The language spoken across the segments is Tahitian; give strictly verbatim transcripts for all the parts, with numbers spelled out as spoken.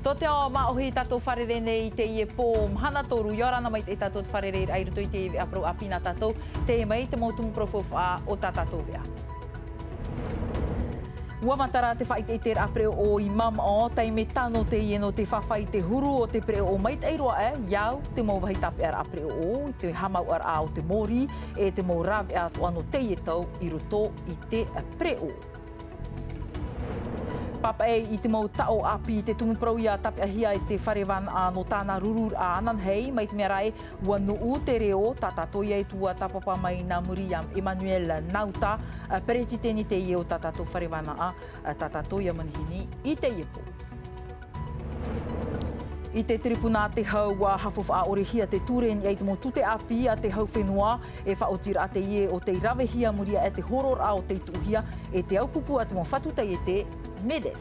Tō te ao māʻohi tātou fārerei nei i teie pō mahana toru, ʻia ora na maitaʻi tātou te fārereiraʻa i roto i te veʻa parau ʻāpī nā tātou, teie mai te mau tumu parau faufaʻa o tā tātou veʻa. ʻUa matara te faʻaʻiteʻiteraʻa pereʻoʻo i Māmaʻo, taime tano teie nō te fāfā i te huru o te pereʻoʻo maitaʻi roa aʻe, ʻia au te mau vāhi tāpeʻaraʻa pereʻoʻo, i te haʻamāuʻaraʻa o te mōrī, e te mau rāveʻa atoʻa nō teie tau i roto i te pereʻoʻo. Pāpaʻi i te mau taʻo ʻāpī te tumu parau ʻia tāpeʻahia e te fare vānaʻa nō tāna rururaʻa ananahi, mai te mea rā ē, ʻua nuʻu te reo, tā tātou ia e tuatāpapa mai nā muri iā Emmanuel Nauta, peretiteni teie o tā tātou fare vānaʻa, tā tātou ia manihini i teie pō. I te tiripuna a te hau, ʻua haʻafaufaʻa ʻore hia te ture i niʻa i te mau tute ʻāpī a te hau fenua, e faʻaotiraʻa teie o tei ravehia muri aʻe te hororaʻa o tei tuʻuhia e te ʻaupūpū a te mau fatu taiete, MEDEF.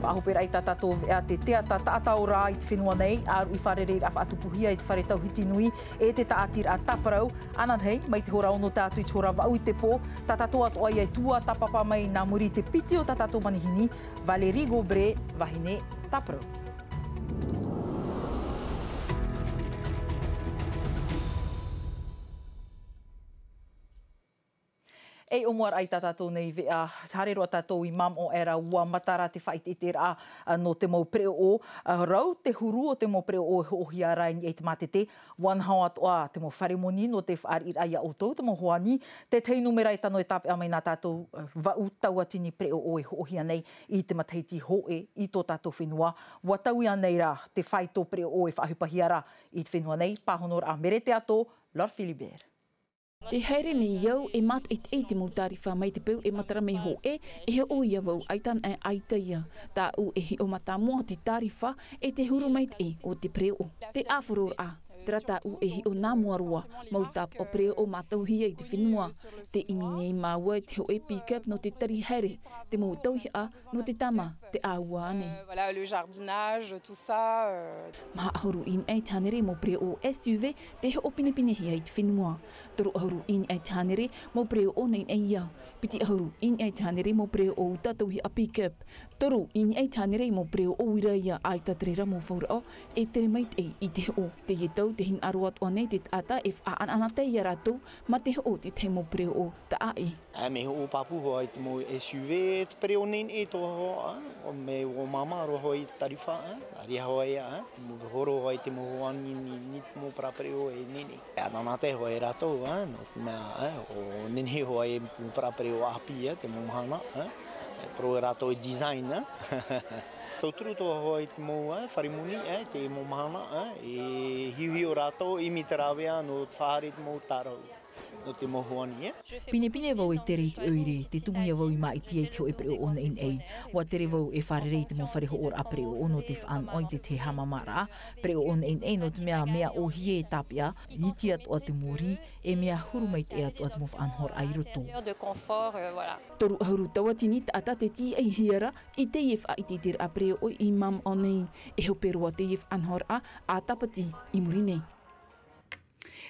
Faʻahoperaʻa i tā tātou veʻa te teata taʻata ora i te fenua nei, ʻāruʻi fārereiraʻa faʻatupuhia i te fare tauhiti nui, e te tāʻatiraʻa tāparau, ananahi, mai te hora ono tae atu i te hora vaʻu i te pō, tā tātou atoʻa ia e tuatāpapa mai nā muri i te piti o tā tātou manihini, Valérie Gobret, vahine tāparau. E ʻōmuaraʻa i tā tātou nei veʻa, haere roa tātou i Māmaʻo, ʻaore rā ʻua matara te faʻaʻiteʻiteraʻa, ā, nō te mau pereʻoʻo, ā, rau te huru o te mau pereʻoʻo e hoʻohia ra i niʻa i te mātete, ʻua naho atoʻa te mau fare moni nō te fāriʻiraʻa iā ʻoutou te mau hoani, te tahi nūmera e tano e tāpeʻa mai nā tātou, ā, vaʻu tauatini pereʻoʻo e hoʻohia nei i te matahiti hōʻē i tō tātou fenua, ʻua taui ānei rā te faito pereʻoʻo e faʻaʻohipahia ra i te fenua nei, pāhonoraʻa Mere Teato, Lord Philibert. Tē haere nei au e mātaʻitaʻi i te mau tārifa mai te peu e matara mai hōʻē, e hoʻo ia vau ʻaita anaʻe ʻaita ia. Tāʻu e hiʻo mātāmua te tārifa e te huru maitaʻi o te pereʻoʻo. Te ʻāfororaʻa, terā tāʻu e hiʻo nā mua roa, mau tāpaʻo pereʻoʻo mātauhia i te fenua. Tē ʻimi nei māua i te hōʻē pick-up nō te tari haere, te mau tauihaʻa, nō te tama, te ʻāua ānei. Euh, voilà, le jardinage, tout ça, euh. Maha ʻahuru i niʻa i te hānere mau pereʻoʻo S U V tē hoʻo pinepinehia i te fenua. Toru ʻahuru i niʻa i te hānere mau pereʻoʻo naʻinaʻi ia. Piti ʻahuru i niʻa i te hānere mau pereʻoʻo uta tauihaʻa pick-up. Toru i niʻa i te hānere mau pereʻoʻo uira ia, ʻaita te reira mau fauraʻo e tere maitaʻi i te hoʻo. Teie tau tē hinaʻaro atoʻa nei te taʻata e faʻaʻanaʻanatae ia rātou mā te hoʻo i te tahi mau pereʻoʻo taʻa ʻē. ʻĀ, mea hoʻo pāpū hoʻi i te mau S U V, te pereʻoʻo naʻinaʻi tō hoʻo, ā, mea ʻua māmā roa hoʻi i te tārifa, ā, ʻāreʻa hoʻi, ā, te mau horo hoʻi i te mau hoani i niʻa i te mau parau pereʻoʻo e naʻinaʻi. E ʻanaʻanatae hoʻi rātou, ā, nō te mea, ā, ʻo nehenehe hoʻi e mau parau pereʻoʻo ʻāpī, ā, te mau mahana, ā, e parau rātou e design, ā. Tauturu atoʻa hoʻi i te mau, ā, fare moni, ā, te mau mahana, ā, e hiʻohiʻo rātou, ʻimi te rāveʻa nō te faʻahaere i te mau tārau. Nō te mau hoani, ē? Pinepine vau e tere i te ʻoire, tē tumu ia vau i māʻiti ai i te hōʻē pereʻoʻo naʻinaʻi. ʻUa tere vau e fārerei i te mau fare hoʻoraʻa pereʻoʻo nō te faʻanoʻa i te tahi haʻamāmāraʻa. Pereʻoʻo naʻinaʻi nō te mea, mea ʻōhie e tāpeʻa, iti atoʻa te mōrī, e mea huru maitaʻi atoʻa te mau faʻanahoraʻa i roto. De confort, euh, voilà. Toru ʻahuru tauatini taʻata tē tīaʻihia ra i teie faʻaʻiteʻiteraʻa pereʻoʻo i Māmaʻo nei. E hope roa teie faʻanahoraʻa a Tāpati i muri nei.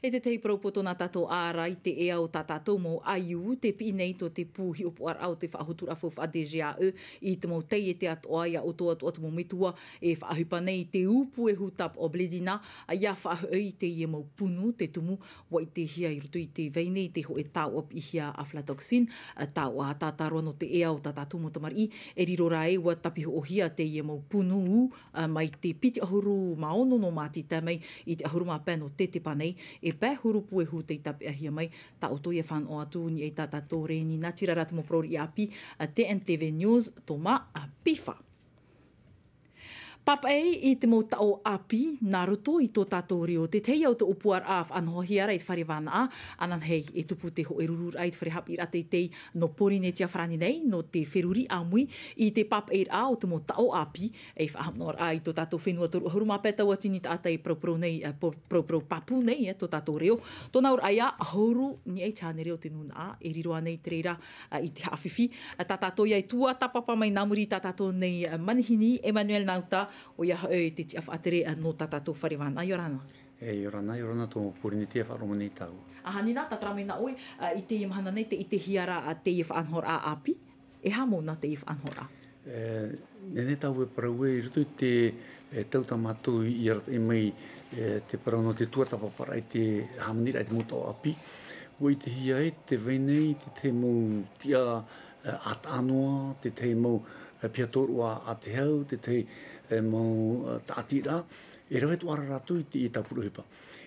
E te tahi parau poto nā tātou ʻārai, te ea o tā tātou mau ʻaiū, tē piʻi nei tō te pū hiʻopoʻaraʻa o te faʻahotuaraʻa faufaʻa D G A E i te mau taiete atoʻa, iā ʻoutou atoʻa te mau metua e faʻaʻohipa nei i te ū puehu tāpaʻo Blédina, ʻia faʻahoʻi i teie mau punu, te tumu, ʻua ʻitehia i roto i te vai nei te hōʻē taoʻa piʻihia aflatoxin, taoʻa ʻataʻata roa nō te ea o tā tātou mau tamariʻi, e riro rā ē ʻua tāpihoʻohia teie mau punu ū, ā, mai te piti ʻahuru mā ono nō Māti tae mai i te ʻahuru mā pae nō Tetepa nei, e pae huru puehu tei tāpeʻahia mai, tā ʻoutou ia fānaʻo atu i niʻa i tā tātou Rēni Natirara te mau parau riʻi ʻāpī, ā, T N T V News, Thomas, ā, Pifa. Pāpaʻi i te mau taʻo ʻāpī, nā roto i tō tātou reo, te tahi au te ʻōpuaraʻa faʻanahohia ra i te fare vānaʻa, ananahi e tupu te hōʻē rururaʻa i te fare haʻapiʻiraʻa teitei nō Pōrīnetia Farāni nei, nō te feruri ʻāmui, i te pāpaʻiraʻa o te mau taʻo ʻāpī, e faʻahaʻamanaʻoraʻa i tō tātou fenua toru ʻahuru mā pae tauatini taʻata e paraparau nei, e, pa-, paraparau pāpū nei, e, tō tātou reo. Tōna auraʻa ia, ʻahuru i niʻa i te hānere o te nūnaʻa, e riro ānei te reira, ā, i te haʻafifi. Ā, tā tātou ia e tuatāpapa mai nā muri i tā tātou nei, ā, manihini, Emmanuel Nauta, ʻoia hoʻi te tiʻa faʻatere, ā, nō tā tātou fare vānaʻa. ʻIa ora na. E, ʻia ora na, ʻia ora na tō Pōrīnetia e faʻaroʻo mai nei tāua. ʻAhani nā, tātara mai na ʻoe, ā, i teie mahana nei tē ʻitehia ra, ā, teie faʻanahoraʻa ʻāpī. E aha mau nā teie faʻanahoraʻa? E, Nehenehe tāʻu e parau ē, i roto i te, e, tau tā mātou i, i arataʻi mai, e, te parau nō te tuatāpaparaʻa i te hāmaniraʻa i te mau taʻo ʻāpī. ʻUa ʻitehia ē, tē vai nei te tahi mau tiʻa, e, ʻātaʻa noa, te tahi mau, e, piha tōroʻa a te hau, te tahi, e, mau, e, tāʻatiraʻa, e rave atoʻa ra rātou i te, i tāpura ʻohipa.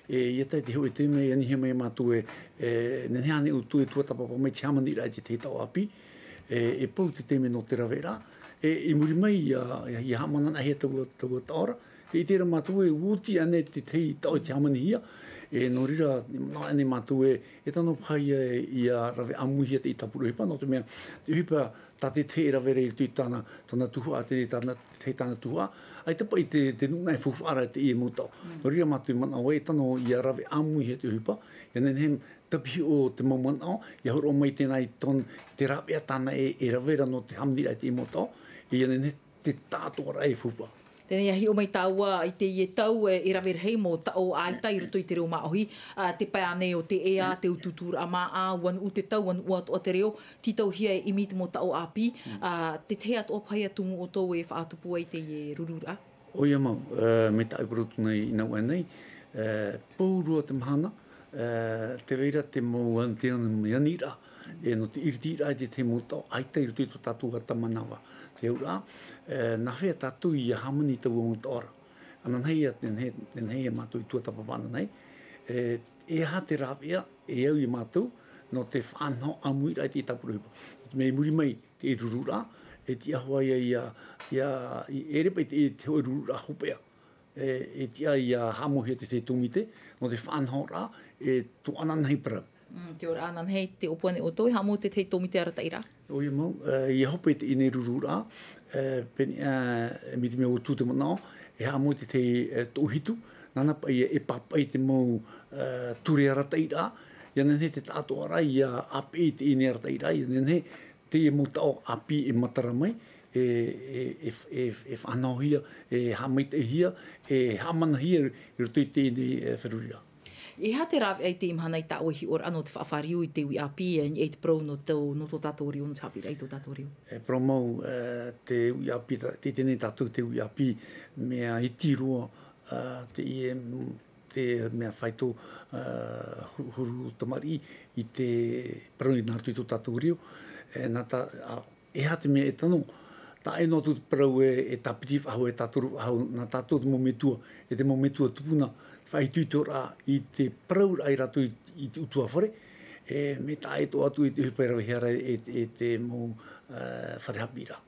E, ʻia tae i te hōʻē taime, e anihia mai mātou ē, e, nehenehe ānei ʻoutou e tuatāpapa mai te hāmaniraʻa i te tahi taʻo ʻāpī, e, e pau te taime nō te raveraʻa. E, i muri mai, ʻia, ʻia, ʻia haʻamananaʻohia taua, taua taʻo ra, tē ʻite ra mātou ē, ʻua oti ānei te tahi taʻo i te hāmanihia, e, nō reira, manaʻo ānei mātou ē, e tano paha ïa, ʻia rave ʻāmuihia te tāpura ʻohipa, nō te mea, te ʻohipa tā te tahi e rave ra i roto i tāna, tōna tuhaʻa, te, tāna, te tahi tāna tuhaʻa, ʻaita paʻi te, te nūnaʻa e faufaʻa ra i teie mau taʻo. Mm. Nō reira mātou i manaʻo ē, e tano ʻia rave ʻāmuihia te ʻohipa, ʻia nehenehe tāpiʻi te mau manaʻo, ʻia hōroʻa mai tēnā i tōna, te rāveʻa tāna e, e rave ra nō te hāmaniraʻa i teie mau taʻo, ʻia nehenehe te tāʻātoʻaraʻa e faufaʻa. Teie nei, ʻia hiʻo mai tāua i teie tau, e, e rave rahi mau taʻo ʻaita i roto i te reo māʻohi, ā, te pae ānei o te ea, te utuuturaʻa māʻa, ʻua nuʻu te tau, ʻua nuʻu atoʻa te reo, tītauhia e ʻimi te mau taʻo ʻāpī, ā, te tahi atoʻa paha ia tumu ʻoutou e faʻatupu ai teie rururaʻa? ʻOia mau, e, mai tāʻu e parau atu nei i nā ʻō nei, e, pauroa te mahana, e, tē vai ra te mau an-, te an-, aniraʻa, e, nō te ʻiritiraʻa i te tahi mau taʻo ʻaita i roto i tō tātou ata manava. Te auraʻa, e, nā hea tātou ʻia hāmani i taua mau taʻo ra. Ananahi ā, nehenehe, nehenehe ā mātou i tuatāpapa ananahi, e, e aha te rāveʻa e au ia mātou nō te faʻanaho ʻāmuiraʻa i te tāpura ʻohipa. Nō te mea i muri mai, te rururaʻa, e tiʻa hoʻi ïa, ïa, ïa, i, e ʻere paʻi te, te hōʻē rururaʻa hopeʻa. E, e tiʻa ïa haʻamauhia te tahi tōmite, nō te faʻanahoraʻa, e tō ananahi parau. Mm, te ora ananahi, tē ʻōpua nei ʻoutou, e haʻamau te tahi tōmite arataʻiraʻa? ʻOia mau, e, ʻia hope i teie rururaʻa, e, pēnei, e, mai te mea ʻua tū te manaʻo, e haʻamau te tahi, e, toʻu hitu, nāna paʻi e, e pāpaʻi te mau, e, ture arataʻiraʻa, ʻia nehenehe te tāʻātoʻaraʻa ʻia ʻāpeʻe i teie arataʻiraʻa, ʻia nehenehe teie mau taʻo ʻāpī e matara mai, e, e, e, e, e faʻanahohia, e haʻamaitaʻihia, e haʻamanahia i roto i teie, e, feruriraʻa. E aha te rāveʻa i teie mahana i tāʻu hiʻoraʻa nō te faʻafāriu i te uʻi ʻāpī, e, i te parau nō tō, nō tō tātou reo, nō te haʻapiʻiraʻa i tō tātou reo? E, parau mau, e, te uʻi ʻāpī, tā, tē ʻite nei tātou te uʻi ʻāpī, mea iti roa, e, teie, te mea faito, e, hu-, huru tamariʻi i te parau nā roto i tō tātou reo, e, nā tā, ā, e aha te mea e tano, taʻa ʻē noa atu te parau e, e tāpiti faʻahou, e tāturu faʻahou, nā tātou te mau metua, e te mau metua tupuna, te faʻaitoitoraʻa i te parauraʻa ia rātou i, i te ʻutuāfare, e, mea taʻa ʻē atoʻa atu i te ʻohipa e ravehia ra e, e te mau, e, fare haʻapiʻiraʻa.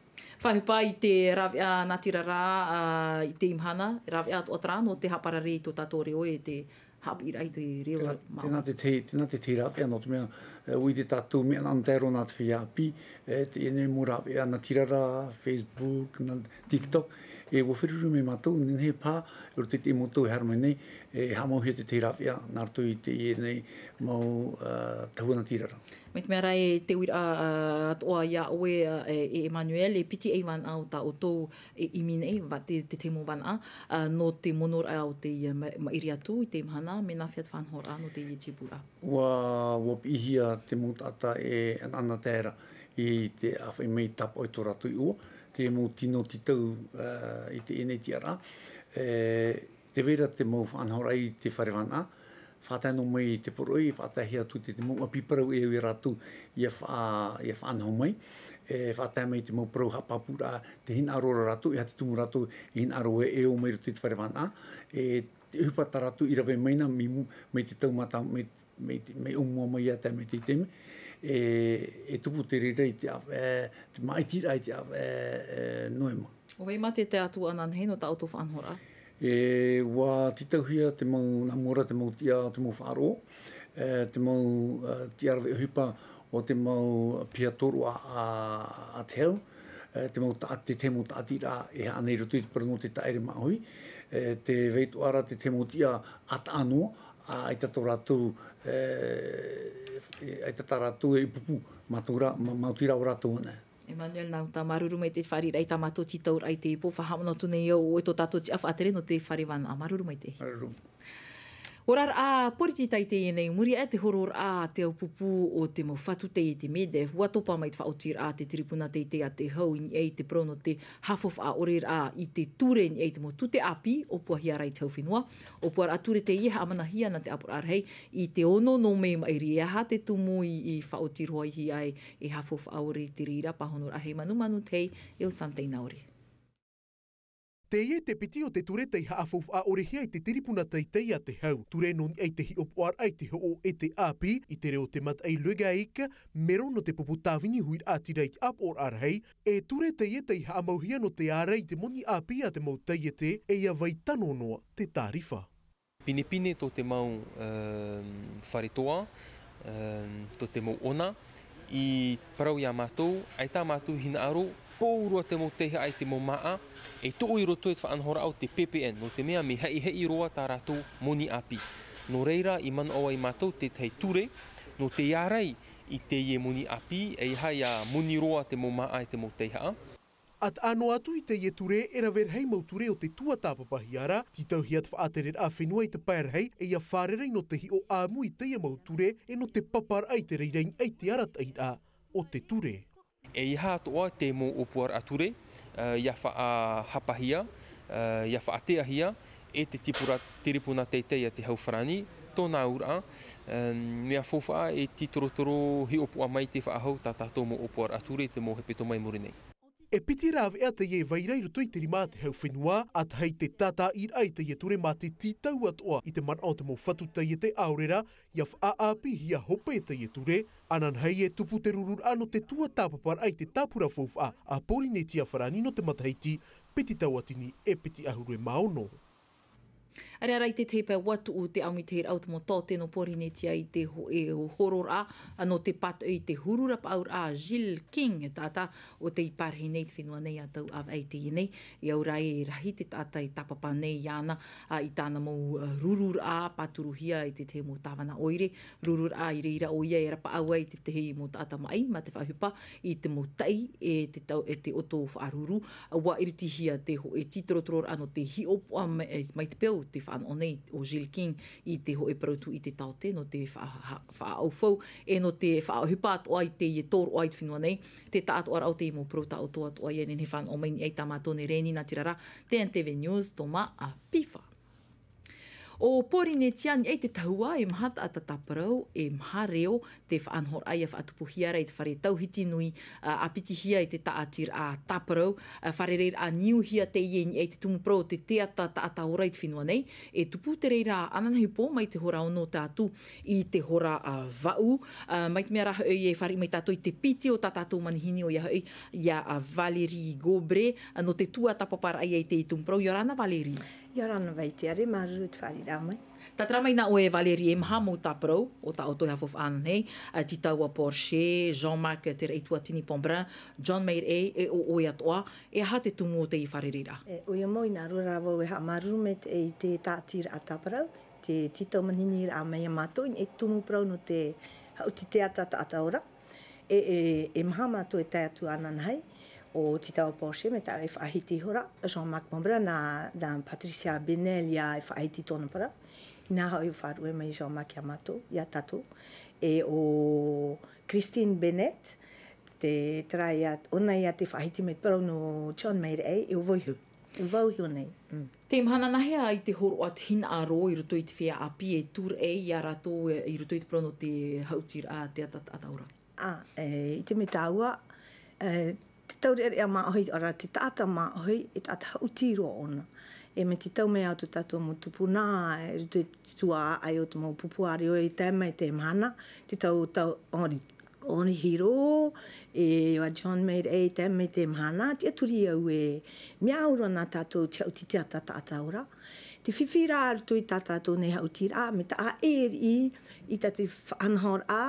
Faʻaʻohipa i te rāveʻa natirara, ā, i teie mahana, rāveʻa atoʻa terā nō te haʻaparare i tō tātou reo e te haʻapiʻiraʻa i te reo. Tēnā, tēnā te tahi, tēnā te tahi rāveʻa nō te mea, e, ʻua ʻite tātou mea ʻanaʻanatae roa nā te feiā ʻāpī, e, teie nei mau rāveʻa natirara, Facebook, nā TikTok, e, ʻua feruri mai mātou, nehenehe paha, i roto i te mau tau e haere mai nei, e haʻamauhia te tahi rāveʻa, nā roto i teie nei mau, e, tahua natirara. Mai te mea rā e te uiraʻa, ā, atoʻa ia ʻoe, ā, e, e Emmanuel, e piti ʻaivānaʻa o tā ʻoutou e ʻimi nei, va-, te, te tahi mau vānaʻa, ā, nō te monoraʻa o te, ā, ma-, maʻiri atu i teie mahana, mea nāfea te faʻanahoraʻa nō teie tipuraʻa? ʻUa, ʻua piʻihia te mau taʻata e ʻanaʻanatae ra i te ʻāfaʻi mai tāpaʻo i tō rātou iʻoa, te mau tino tītau, ā, i teie nei tiʻaraʻa. E, tē vai ra te mau faʻanahoraʻa i te fare vānaʻa, faʻatae noa mai te poroʻi, faʻataehia atu te, te mau ʻāpī parau e au ia rātou ʻia faʻa-, ʻia faʻanaho mai, e faʻatae mai te mau parau haʻapāpūraʻa, tē hinaʻaro ra rātou, e aha te tumu rātou e hinaʻaro e, e ō mai roto i te fare vānaʻa, e te ʻohipa tā rātou i rave mai na, mai mu-, mai te tau mātā, mai, mai te, mai ʻōmua mai ia tae mai teie taime, e, e tupu te reira i te ʻāv-, e, te māʻitiraʻa i te ʻāv-, e, e, Noema. ʻO vai mā te tae atu ananahi nō tā ʻoutou faʻanahoraʻa? E, ʻua tītauhia te mau, nā mua ra te mau tiʻa, te mau faʻaroʻo, e, te mau, e, tiʻa rave ʻohipa o te mau piha tōroʻa a, a te hau, e, te mau taʻa-, te tahi mau tāʻatiraʻa e haʻa nei i roto i te parau nō te taʻere māʻohi, e, tē vai atoʻa ra te tahi mau tiʻa ʻātaʻa noa, ā, ʻaita tō rātou, e, e, ʻaita tā rātou e pupu, mātou rā, mā-, maoti rā ʻo rātou anaʻe. Emmanuel Nauta, māuruuru maitaʻi i te fāriʻiraʻa i tā mātou tītauraʻa i teie pō, faʻahaʻamanaʻo atu nei au ʻoe tō tātou tiʻa faʻatere nō te fare vānaʻa. Māuruuru maitaʻi. Māuruuru. Oraraʻa pōritita i teie nei, muri aʻe te hororaʻa a te au pupu o te mau fatu teitei, te MEDEF, ʻua topa mai te faʻaotiraʻa a te tiripuna teitei a te hau i niʻa i te parau nō te haʻafaʻaʻoreraʻa i te ture i niʻa i te mau tute ʻāpī, ʻōpuahia ra i te hau fenua. ʻŌpuaraʻa ture teie haʻamanahia nā te ʻāpoʻoraʻa rahi i te ono nō mē maʻiri. E aha te tumu i, i faʻaotiraʻa ai e haʻafaʻaʻore i te reira? Pāhonoraʻa Heimanumanu Tei e ʻo Sam Teinaore. Teie te piti o te ture tei haʻafaufaʻa ʻorehia e te tiripuna teitei a te hau. Ture nō niʻa i te hiʻopoʻaraʻa i te hoʻo e te ʻāpī, i te reo o te mataʻi Legaïc, mero nō te pupu tāvini huiraʻatira i te ʻāpoʻoraʻa rahi. E ture teie tei haʻamauhia nō te ārai i te moni ʻāpī a te mau taiete, e ʻia vai tano noa te tārifa. Pinepine tō te mau, ehm, fare toa, ehm, tō te mau ʻona, i parau iā mātou, ʻaita mātou hinaʻaro, pō roa te mau teihaʻa i te mau māʻa, e tuʻu i roto i te faʻanahoraʻa o te P P N, nō te mea mea haʻihaʻi roa tā rātou moni ʻāpī. Nō reira, i manaʻo ai mātou te tahi ture, nō te ārai i teie moni ʻāpī, ʻeiaha ʻia moni roa te mau māʻa e te mau teihaʻa. ʻA taʻa noa atu i teie ture, e rave rahi mau ture o te tuatāpapahia ra, tītauhia te faʻatereraʻa fenua i te pae rahi, e ʻia fārerei nō te hiʻo ʻāmui i teie mau ture, e nō te paparaʻa i te reira i niʻa i te arataʻiraʻa o te ture. ʻEiaha atoʻa te mau ʻōpuaraʻa ture, eh, ʻia faʻahapahia, eh, ʻia faʻateahia, e te tipura, tiripuna teitei a te hau farāni, tōna auraʻa, eh, mea faufaʻa e tītorotoro hiʻopoʻa mai te faʻahou tā tātou mau ʻōpuaraʻa ture i te mau hepetoma i muri nei. E piti rāveʻa teie e vai ra i roto i te rima a te hau fenua, ʻa tahi te tātāʻiraʻa i teie ture mā te tītau atoʻa i te manaʻo o te mau fatu taiete ʻaore rā, ʻia faʻaʻāpīhia hope teie ture, ananahi e tupu te rururaʻa nō te tuatāpaparaʻa i te tāpura faufaʻa a Pōrīnetia farāni nō te matahiti piti tauatini e piti ʻahuru e mā ono. ʻAreʻa rā i te tahi pae ʻua tuʻu te ʻāmuitahiraʻa o te mau taote nō Pōrīnetia i te hō-, e hororaʻa, ā, nō te pātoʻi i te huru rapaʻauraʻa a Gilles King, taʻata ʻo tei pārahi nei i te fenua nei ʻa tau ʻāvaʻe i teie nei. E au rā e rahi te taʻata e tāpapa nei iāna, ā, i tāna mau, ā, rururaʻa pāturuhia i te tahi mau tāvana ʻoire, rururaʻa i reira ʻoia e rapaʻau ai i te tahi mau taʻata maʻi, mā te faʻaʻohipa i te mau taʻi e te tau, e te ʻoto faʻaruru. ʻUa iritihia te hōʻē tītorotororaʻa nō te hiʻopoʻa mai, e, mai te peu tē faʻanaho nei ʻo Gilles King i te hōʻē parau tūʻite taote nō te faʻa-, ha-, faʻaʻaufau, e nō te faʻaʻohipa atoʻa i teie tōroʻa i te fenua nei, te taʻatoʻaraʻa o teie mau parau taʻoto atoʻa ia e nehenehe e faʻanaho mai i niʻa i tā mātou nei rēni, nā te reira, T N T V News, Thomas Pifa. ʻO Pōrīnetia i niʻa i te tahua, e maha taʻata tāparau, e maha reo, te faʻanahoraʻa ʻia faʻatupuhia ra i te fare tauhiti nui, ā, ʻāpitihia i te tāʻatiraʻa tāparau, ā, fārereiraʻa niuhia teie i niʻa i te tumu parau o te teata taʻata ora i te fenua nei, e tupu te reira ananahi pō mai te hora ono tae atu i te hora, ā, vaʻu, ā, mai te mea rā hoʻi e fāriʻi mai tātou i te piti o tā tātou manihini ʻoia hoʻi, iā, ā, Valérie Gobret, ā, nō te tuatāpaparaʻa i teie tumu parau, ʻia ora na Valérie. ʻIa ora na Vaitiare, māuruuru i te fāriʻiraʻa mai. Tātara mai nā ʻoe Valérie, e maha mau tāparau, ʻo tā ʻoutou e haʻafaufaʻa nei, ā, Titaua Porcher, Jean-Marc Teraituatini Pombrun, John Maireʻi, e ʻo ʻoe atoʻa, e aha te tumu o teie fārereiraʻa? E, ʻoia mau, hinaʻaro rā vau e haʻamāuruuru mai te, i te tāʻatiraʻa tāparau, te tītau manihini ra mai iā mātou, i te tumu parau nō te haʻuti teata taʻata ora. E, e, e maha mātou e tae atu ananahi, ʻo Titaua Porcher, mai tāʻu e faʻahiti iho ra, Jean-Marc Pombrun, nā, nā Patricia Bennell ïa e faʻahiti tōna parau. Inaha hoʻi ʻua faʻaruʻe mai Jean-Marc iā mātou, iā tātou. E ʻo Christine Bennett, te, terā ïa, ʻōna ïa te faʻahiti mai te parau nō John Maireʻi, e ʻo vau iho. ʻO vau iho nei. Mm. Tē mahana nāhea ai te hōroʻa te hinaʻaro i roto i te feiā ʻāpī e tūraʻi iā rātou, e, i roto i te parau nō te haʻutiraʻa teata taʻata ora? Ā, e, i te mea tāua, e, te taureʻareʻa māʻohi, ʻaore rā te taʻata māʻohi, e taʻata haʻuti roa ʻōna. E mai te tau mai ā tō tātou mau tupuna, e, i roto i te tuaʻaʻai o te mau pupu ʻāreʻa i tae mai te mahana, te tau, tau ʻori, ʻorihiro, e, ʻo John Maireʻi i tae mai te mahana, tiʻaturi au e mea au roa nā tātou te haʻuti teata taʻata ora. Te fifi rā i roto i tā tātou nei haʻutiraʻa, mea taʻa ʻē riʻi i tā te faʻanahoraʻa,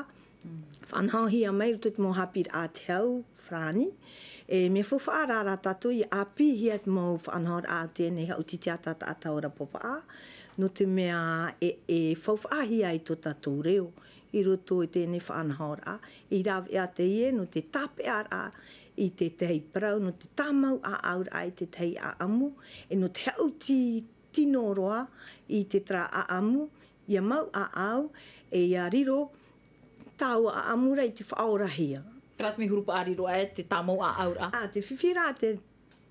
faʻanahohia mai i roto i te mau haʻapiʻiraʻa a te hau farāni. E mea faufaʻa rā rā tātou ʻia ʻāpīhia te mau faʻanahoraʻa o teie nei haʻuti teata taʻata ora pāpaʻi, nō te mea e, e faufaʻahia ai tō tātou reo i roto i teie nei faʻanahoraʻa. I rāveʻa teie nō te tāpeʻaraʻa i te tahi parau, nō te tāmau ʻāʻauraʻa i te tahi ʻāʻamu, e nō te haʻuti tino roa i te terā ʻāʻamu, Ia mau ʻāʻau, e ia riro tāua ʻaʻamu ra i te faʻaorahia. Terā te mea huru paʻari roa e te tāmau ʻāʻau ra. A te fifi rā te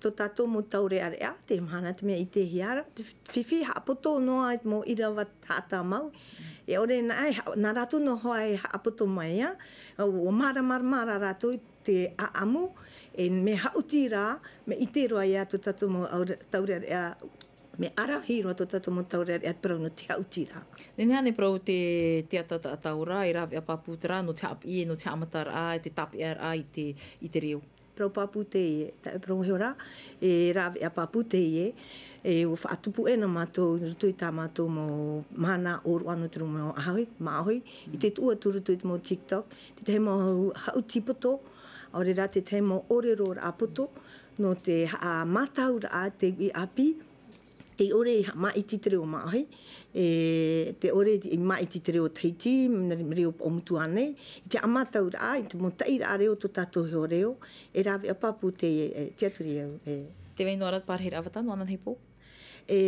tō tātou mau taureʻareʻa, te mahana te mea i te hiara, te fifi haʻapoto noa i te mau ʻīrava haʻatāmau. E ʻore nā, e ha-, nā rātou noa hoʻi e haʻapoto mai, ā, ua māramarama rā rātou i te ʻaʻamu, e mea haʻuti rā, mea ʻite roa ia tō tātou mau aure-, taureʻareʻa, mea ʻarahi roa tō tātou mau taureʻareʻa te parau nō te haʻuti rā. Nehenehe ānei parau te, te ata taʻata ora, e rāveʻa pāpū terā, nō te haʻapiʻi, nō te haʻamataraʻa, e te tāpeʻaraʻa i te, i te reo. Parau pāpū teie, tā, parau iho rā, e rāveʻa pāpū teie, e ua faʻatupu ʻē nā mātou, i roto i tā mātou mau mahana ʻōroʻa nō te rū mau ʻāʻau, māʻohi, i te tuʻu atu roto i te mau TikTok, te tahi mau hau-, haʻuti poto, ʻaore rā te tahi mau ʻōreroraʻa poto, nō te haʻamātauraʻa te uʻi ʻāpī, tei ʻore i haʻamaʻiti te reo māʻohi, e, tei ʻore i maʻiti te reo Tahiti, mea reo ʻōmutu ānei, i te haʻamātauraʻa, i te mau taʻiraʻa reo tō tātou iho reo, e rāveʻa pāpū te, e, tiʻaturi au, e. Tē vai noa ra te pārahiraʻa vata, nō ananahi pō? E,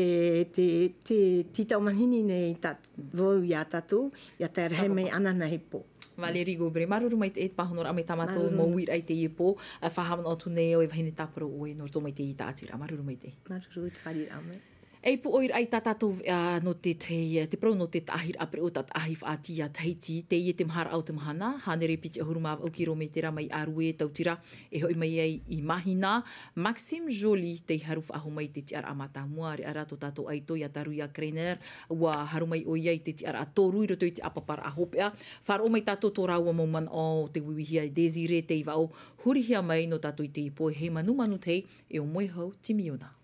te, te tītau manihini nei tā, vau iā tātou, ʻia tae rahi mai ananahi pō. Valérie Gobret, māuruuru maitaʻi i te pāhonoraʻa mai tā mātou mau uiraʻa i teie pō, e faʻahaʻamanaʻo atu nei au e vahine tāpura ʻoe nō roto mai i teie tāʻatiraʻa. Māuruuru maitaʻi. Māuruuru i te fāriʻiraʻa mai. E pūʻoiraʻa i tā tātou veʻa nō te, te, te parau nō te taʻahiraʻa pereʻoʻo tātaʻahi faʻaʻati iā Tahiti, teie te maharaʻa o te mahana, hānere piti ʻahuru mā vaʻu kiromētera mai ʻĀrue, Tautira, e hoʻi mai ai i Mahina, Maxime Joly, tei haru faʻahou mai i te tiʻaraʻa mātāmua, ʻareʻa rā tō tātou ʻaito iā Taruia Kreiner, ʻua haru mai ʻoia i te tiʻaraʻa toru i roto i te ʻāpaparaʻa hopeʻa. Faʻaroʻo mai tātou tō rāua mau manaʻo, te uiuihia e Désiré Teivaʻo, hurihia mai nō tātou i teie pō, e hei manumanu tahi, e ʻo Moehau Timiona.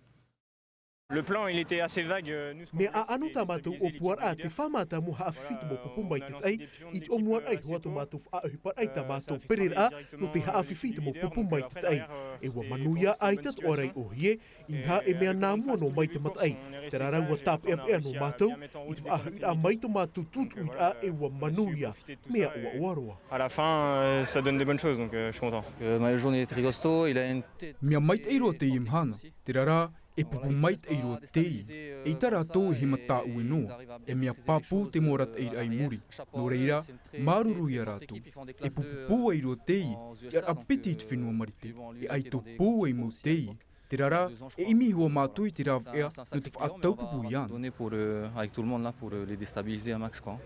Le plan, il était assez vague, euh, nous, ce qu'on voulait, c'était de stabiliser l'équilibre des leaders. Mea ʻaʻano tā mātou ʻōpuaraʻa te faʻamātāmua haʻafifi i te mau pupu mai te taʻi, i te ʻōmuaraʻa i te hoʻi atu o mātou faʻaʻohiparaʻa i tā mātou pereraʻa, nō te haʻafifi i te mau pupu mai te taʻi. E ʻua manuia ʻaita atoʻa rā i ʻōhie, inaha e mea nā mua noa mai te mataʻi. Terā rā ʻua tāpeʻapeʻa noa mātou, i te faʻahaʻiraʻa mai tō mātou tūtuʻiraʻa e ʻua manuia, mea ʻoaʻoa roa. À la fin, euh, ça donne des bonnes choses, donc, euh, je suis content. Euh, ma-, journée très costaud, il a une tête. Mea maitaʻi roa teie mahana, terā rā, e pupu maitaʻi roa teie, eʻita rātou e hema tāʻue noa, e mea pāpū te mau arataʻiraʻa i muri. Nō reira, māuruuru iā rātou. E pupu pūai roa teie, tiʻaraʻa piti i te fenua Marite, e ʻaito pūai mau teie, terā rā, e ʻimi iho ā mātou i te rāveʻa, nō te faʻataupupū iāna. Donner pour, euh, avec tout le monde là, pour, euh, les déstabiliser un max, quoi.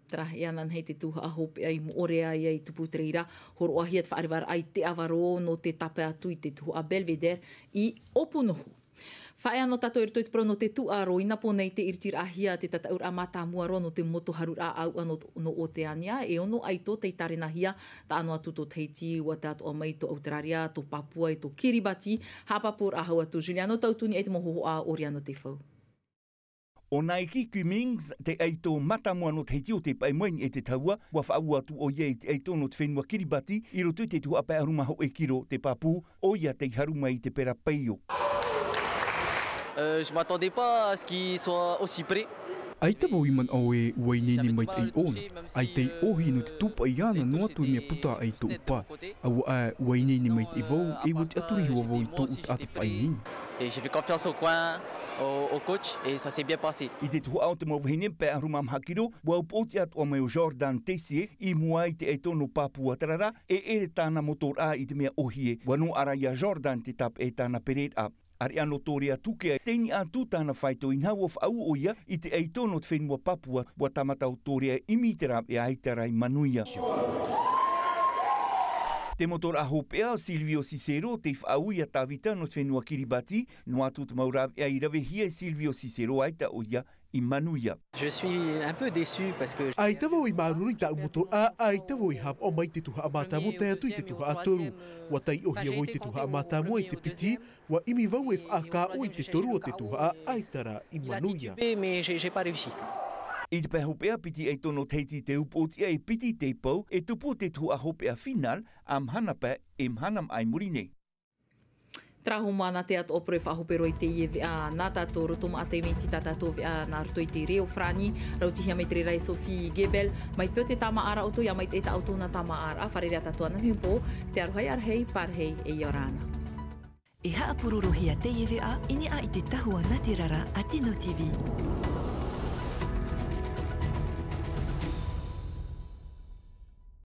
Terā, e ananahi te tuhaʻa hopeʻa i Moʻorea ia i tupu te reira, hōroʻahia te faʻarevaraʻa i Teavaro nō te tāpae atu i te tuhaʻa Belvedere i Opunohu. Faʻaea noa tātou i roto i te parau nō te tūʻaro, i nā pō nei tē iritiraʻahia te tataʻuraʻa mātāmua roa nō te motu haruraʻa ʻāuʻa nō, nō Oteania, e ono ʻaito tei tārenahia, taʻa noa atu tō Tahiti, ʻua tae atoʻa mai tō Auteraria, tō Papua, e tō Kiribati, haʻapāpūraʻa hau atu, Juliano Tautuni, e te mau hōhoʻa a Oriano Tefau. ʻO Nike Cummings, te ʻaito mātāmua nō Tahiti ʻo tei paʻi mai nei e te tahua, ʻua faʻaū atu ʻoia i te ʻaito nō te fenua Kiribati, i roto i te tuhaʻa pae ʻahuru mā hōʻē kiro te pāpū, ʻoia tei haru mai i te pera peio. Euh, je m'attendais pas à ce qu'il soit aussi près. ʻAita vau i manaʻo ē ʻua ineine maitaʻi ʻōna, ʻaita i ʻōhie nō te tūpaʻi iāna noa atu i mea puta ai tōʻu pae. ʻAua ʻae, ʻua ineine maitaʻi vau, e ʻua tiʻaturi iho ā vau i tōʻu taʻata faʻaineine. Et j'ai fait confiance au coin, au, au coach, et ça s'est bien passé. I te tuhaʻa o te mau vahine pae ʻahuru mā maha kiro, ʻua upoʻoti atoʻa mai ʻo Jordan Tessier, i mua i te ʻaito nō Papua Tarara, e ʻere tāna motoraʻa i te mea ʻōhie. ʻUa noaʻa rā iā Jordan te tāpeʻa i tāna pereraʻa. ʻAreʻa nō Torea Tukea, teie atu tāna faito inaha ʻua faʻaū ʻoia i te ʻaito nō te fenua Papua, ʻua tāmata ʻo Torea e ʻimi i te rāveʻa ʻaita rā i manuia. Te motoraʻa hopeʻa ʻo Silvio Cicero, tei faʻaū iā Tavita nō te fenua Kiribati, noa atu te mau rāveʻa i ravehia e Silvio Cicero ʻaita ʻoia i manuia. Je suis un peu déçu parce que ʻAita vau i māuruuru i tāʻu motoraʻa, ʻaita vau i haʻapaʻo mai te tuhaʻa mātāmua tae atu i te tuhaʻa toru. ʻUa taiʻohia vau i te tuhaʻa mātāmua i te piti, ʻua ʻimi vau e faʻakāʻoi i te toru o te tuhaʻa, ʻaita rā i manuia. Il a titubé, mais j'ai, j'ai pas réussi. I te pae hopeʻa, piti ʻaito nō Tahiti te upoʻotiʻa e piti tei pau, e tupu te tuhaʻa hopeʻa finale, ā mahana pae, e mahana maʻa i muri nei. Terā hoʻi māna te atoʻa parau faʻahope roa i teie veʻa nā tātou roto maʻa te mea iti tā tātou veʻa nā roto i te reo farāni, rautihia mai te reira e Sophie Gebel, mai te peu te tāmāʻaraʻa ʻoutou, ʻia maitaʻi tā ʻoutou nā tāmāʻaraʻa, fārerei ā tātou ananahi pō, te aroha ʻia rahi, pārahi, e ʻia ora na. E haʻapurorohia teie veʻa i niʻa i te tahua nā te rara a Tino TV.